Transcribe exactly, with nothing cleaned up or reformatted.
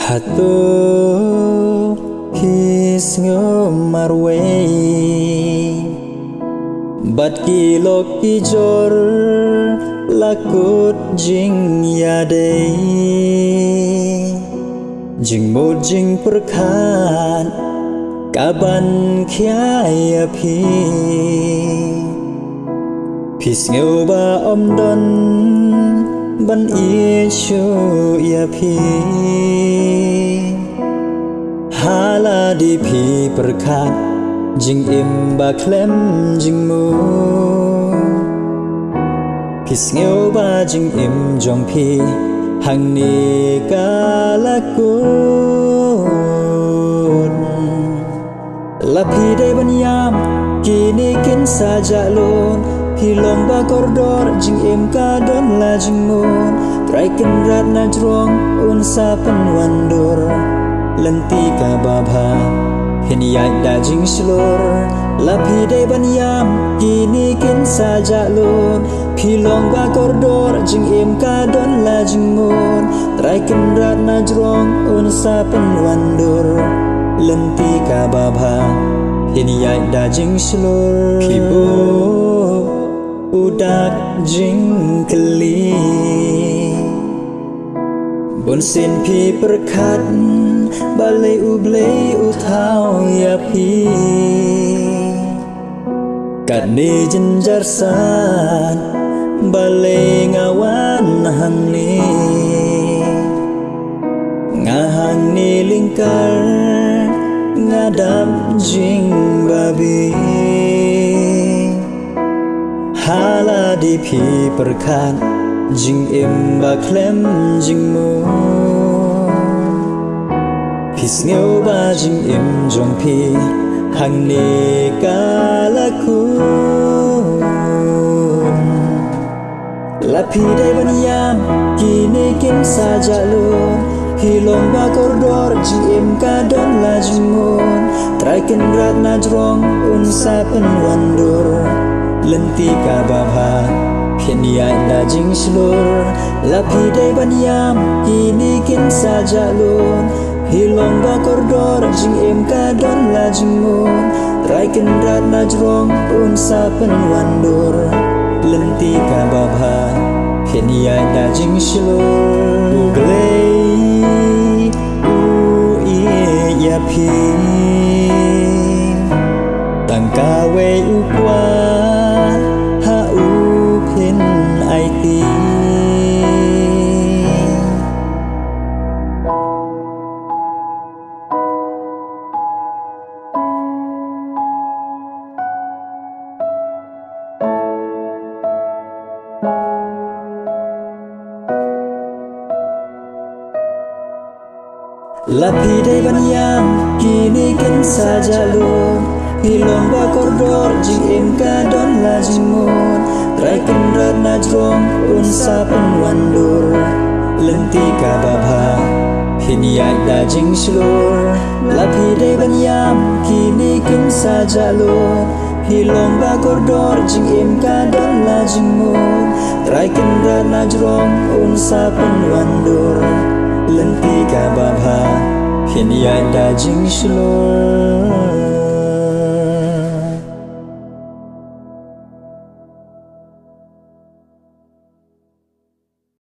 Hato phi sngew marwei bad ki lok ki jor la kut jingïadei? Jingmut jingpyrkhat ka ban khia ïa phi. Phi sngew ba ym don ban ïeit shuh ïa phi. Ha la dei phi pyrkhat jingim ba khlem jingmut. Phi sngew ba jingim jong phi hangne ka la kut. La phi dei ban ïam, kine kin sa jah lut. Phi long ba kordor, jingim ka don la jingmut. Trai Kynrad na jrong un sa pynwandur. Lynti kaba bha, phin ïaid da jingshlur. La phi dei ban ïam, kine kin sa jah lut. Phi long ba kordor, jingim ka don la jingmut. Trai Kynrad na jrong un sa pynwandur. Lynti kaba bha, phin ïaid da jingshlur. Phi buh u dak jingkylli. Bunsien phi pyrkhat balei U Blei u thaw ïa phi. Katne jynjar san balei nga wan hangne. Nga hangne lyngkar, nga dap jingbabe. Ha la dei phi pyrkhat jingim ba khlem jingmut. Phi sngew ba jingim jong phi hangne ka la kut. La phi dei ban ïam, kine kin sa jah lut. Phi long ba kordor, jingim ka don la jingmut. Trai Kynrad na jrong un sa pynwandur. Lynti kaba bha, phin ïaid da jingshlur. La phi dei ban ïam, kine kin sa jah lut. Phi long ba kordor, jingim ka don la jingmut. Trai Kynrad na jrong un sa pynwandur. Lynti kaba bha, phin ïaid da jingshlur. U Blei u ïeit ïa phi. Tang kawei u kwah ha u phin aiti. La phi dei ban ïam, kine kin sa jah lut. Phi long ba kordor, jingim ka don la jingmut. Trai Kynrad na jrong un sa pynwandur. Lynti kaba bha, phin ïaid da jingshlur. La phi dei ban ïam, kine kin sa jah lut. Phi long ba kordor, jingim ka don la jingmut. Trai Kynrad na jrong un sa pynwandur. Lynti kaba bha, phin ïaid da jingshlur.